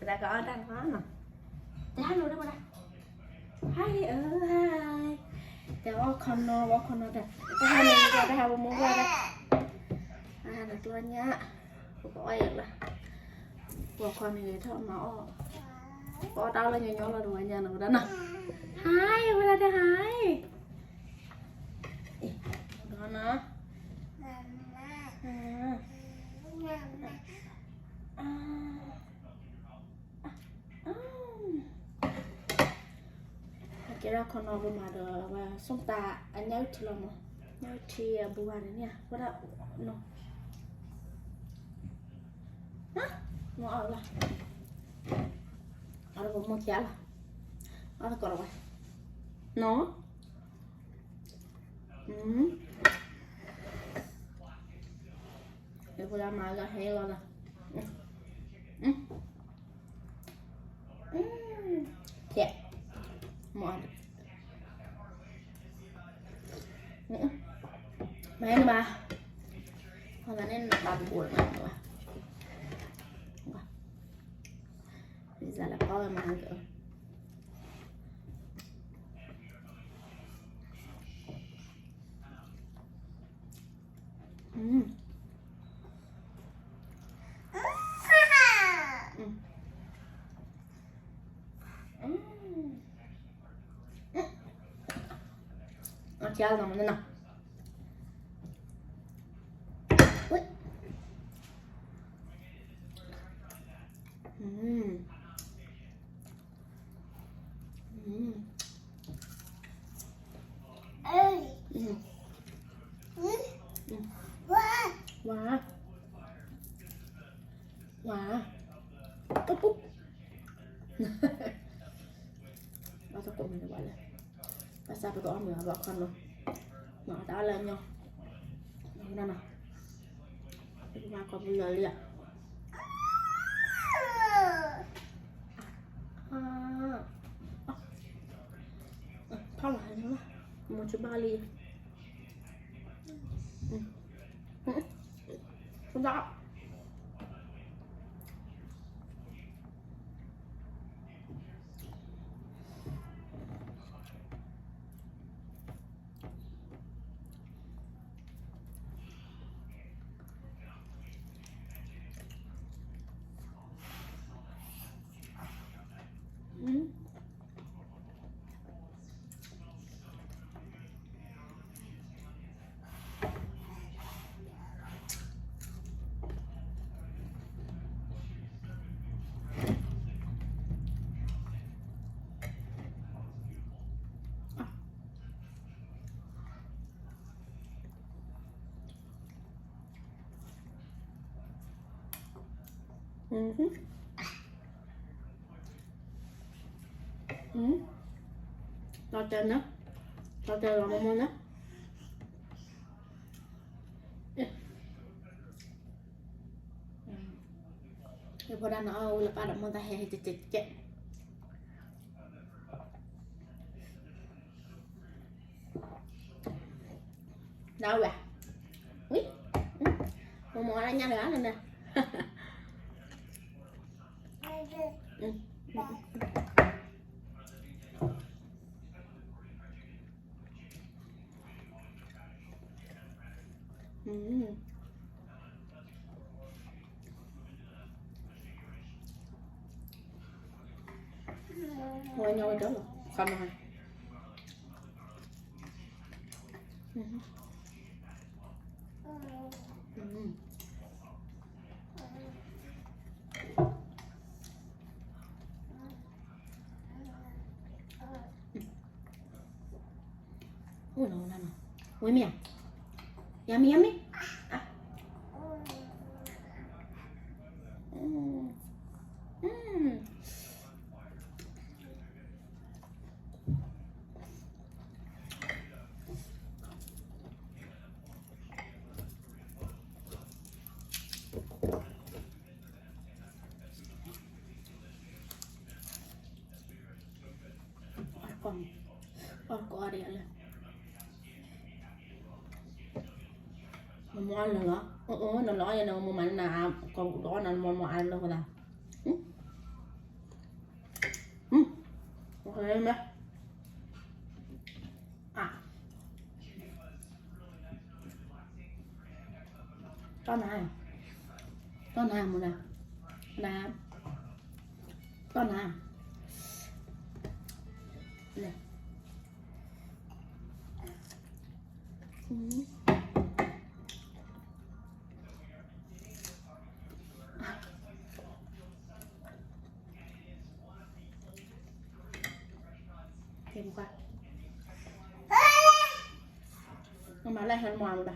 တၢ်ကအီၣ်တၢ်နီၤ, တၢ်ဟါလီၤဒၣ်ဝဲဒၣ်, ဟါအၢ ဟါ, တၢ်အီၣ်ခီနီၤ ဝီခီနီၤတၢ်, တၢ်ဟါလီၤတၢ် တၢ်ဟါဝီမိၢ်ဝဲဒၣ်, ဟါလီၤကျီညါ, ပကအီၣ်ယၤလၢ, ပှၤခီန့ၣ်ထီၣ်မၤအီၣ်, ပအီၣ်တၢ်အီၣ်လၢညီညီလီၤတဝဲညါနီၤဝဲဒၣ်နီၤ, ဟါ ဝဲဒၣ်တၢ်ဟါ, ဒီးနီၤ, အကဲဒၣ်ခီနီၤပမၤဒီး ဝဲဆိကမိၣ်တၢ်အညၣ်အုၣ်ထံလီၤမး, ညၣ်အုၣ်ထံအဘူးဂၤန့ၣ်န့ၣ် ဝဲဒၣ်နီၤ, မ့ၢ်အီၣ်လီၤ, အီၣ်တကိးမိၢ်ခံလီၤ, အီၣ်တကိးလီၤဝဲ, နီၤ, အ့ၣ် ဖိဒၣ်မၤလၢဟဲလီၤလီၤ, ကဲ, မ့ၢ်အီၣ်, မ့ၢ်နဘၣ်, အီၣ်သးန့ၣ်နဘၣ်တဘိလၢၤဘၣ်, လၢပီဝဲမၤက အကၢ်လီၤမနုၤနီၤ, ဝါ, ဝါ, ကပူၤ, ဘၣ်သကိးမ့ၢ်တဘၣ်လဲၣ်, ဘၣ်ဆၣ်ပကအီၣ်မ့ၤအဘၣ်ခီနီၤ, မၤအီၣ်တၢ်အီၣ်လၢအညီ, နီၤ, ပကမၤခီပူၤလၢာ်လံဧါ, ဖီလာ်န့ၣ်လီၤ, မိၢ်ကဘၣ်လံ, ဒၣ် တီတဲန, တီတဲလီၤမ့ၢ်မ့ၢ်န, ယဖိဒၣ်န့ၣ် အီၣ်ဝဲလၢပၢ်ဒီးမိၢ်တၢ်ဟဲဟဲကဲကဲကဲ, ဒၣ်ဝဲ, ဝံ, မ့ၢ်မ့ၢ်အီၣ်လၢညါတဂၤလၢၤန့ၣ် ဝဲညီဝဲဒၣ်လီၤ, ခီနီၤ, ဝဲမ့ၢ်ဧါ, Yummy, yummy. အီၣ်ကိးအီၤဒ်လဲၣ်, မမါအါလၢၤလီၤ, နလီၤအီၣ်ယၤန့ၣ် မမါန့ၣ် ကိးဒီးအီၣ်နၤ မမါအါလၢၤဃိသး, မ့ၢ် အ တီၢ်နၤ, တီၢ်နၤမူနၤ, နၤ, တီၢ်နၤ, လဲၤ, မၤလၢဟဲမၤမူဒၣ်,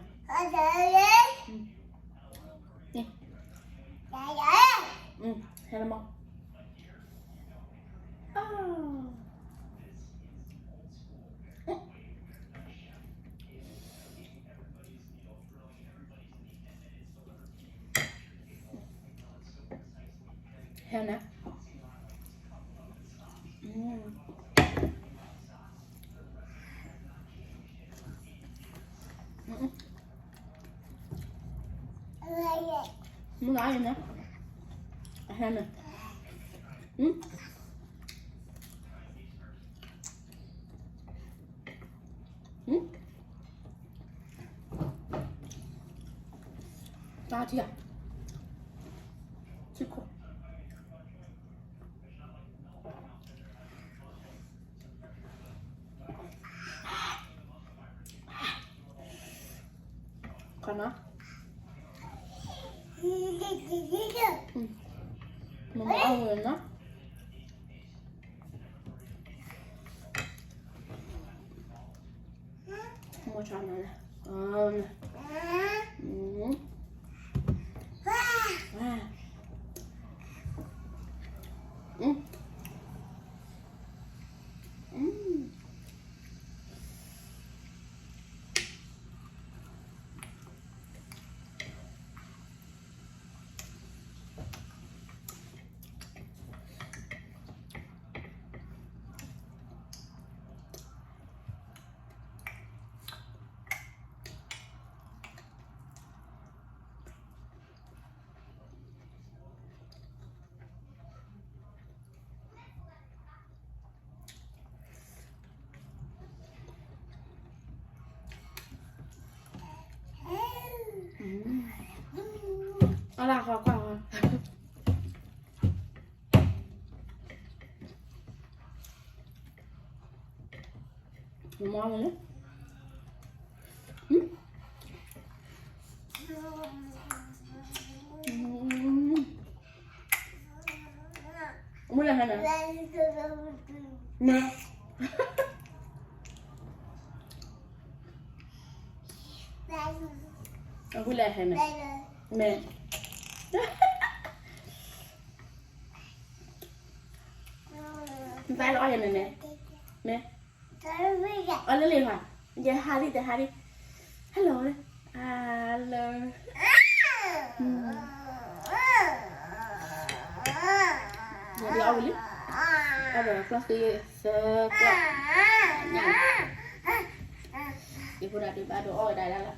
ဟဲမၤ ဟဲနၤ, မုၢ်ဂၤအံၤနၤ, အဟဲနၤ, တၢ်ထံၣ်ဧါ, ထံၣ်ခိၣ် ခီနီၤ, မမအီၣ်ဝဲနီၤ, မီၤဆါနီၤ, အ အလၢ်ဃီကွၢ်, မမန့ၣ်, မုၢ်လၢဟဲနၤ, မ့ၢ် အဝံၤလဲၣ်ဟဲမ့ၢ်, မ့ၢ်, နတၢ်လီၤအီၣ်ယၤန့ၣ်န့ၣ်, မ့ၢ်, အီၣ်လၢလံဟါ, ယဟါဒံး ယဟါဒံး, hello, hello, ယအီၣ်ဝံၤလံ, အီၣ်ဒီးကျီၢ်သ့သၢကျီၢ်, ညၣ်, ယဖိဒၣ်ဒုးဘၣ်ဒိးအီၣ်ဝဲဒၣ်လၢ်လၢ်,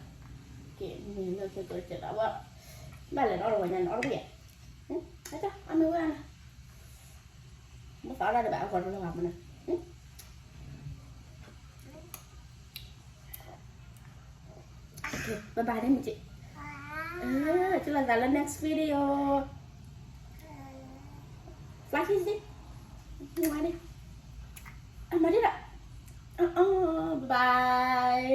ကဲ, မ့ၢ်လၢကကစးဘၣ်, ဘၣ်လဲၤဒီးအီၣ်တဝဲညါန့ၣ် အီၣ်တဝဲ, အမ့ၢ်ဝဲန့ၣ်, မ့ၢ်သးအီၣ်ဒၣ်တဘၣ်အဂီၢ်တလီၤဂာ်မနုၤ, bye bye န့ၣ်မ့ၢ်က့, ကလီၤသးလၢ next video, fly kiss န့ၣ်, အမၤဒ်လီၤ, bye bye.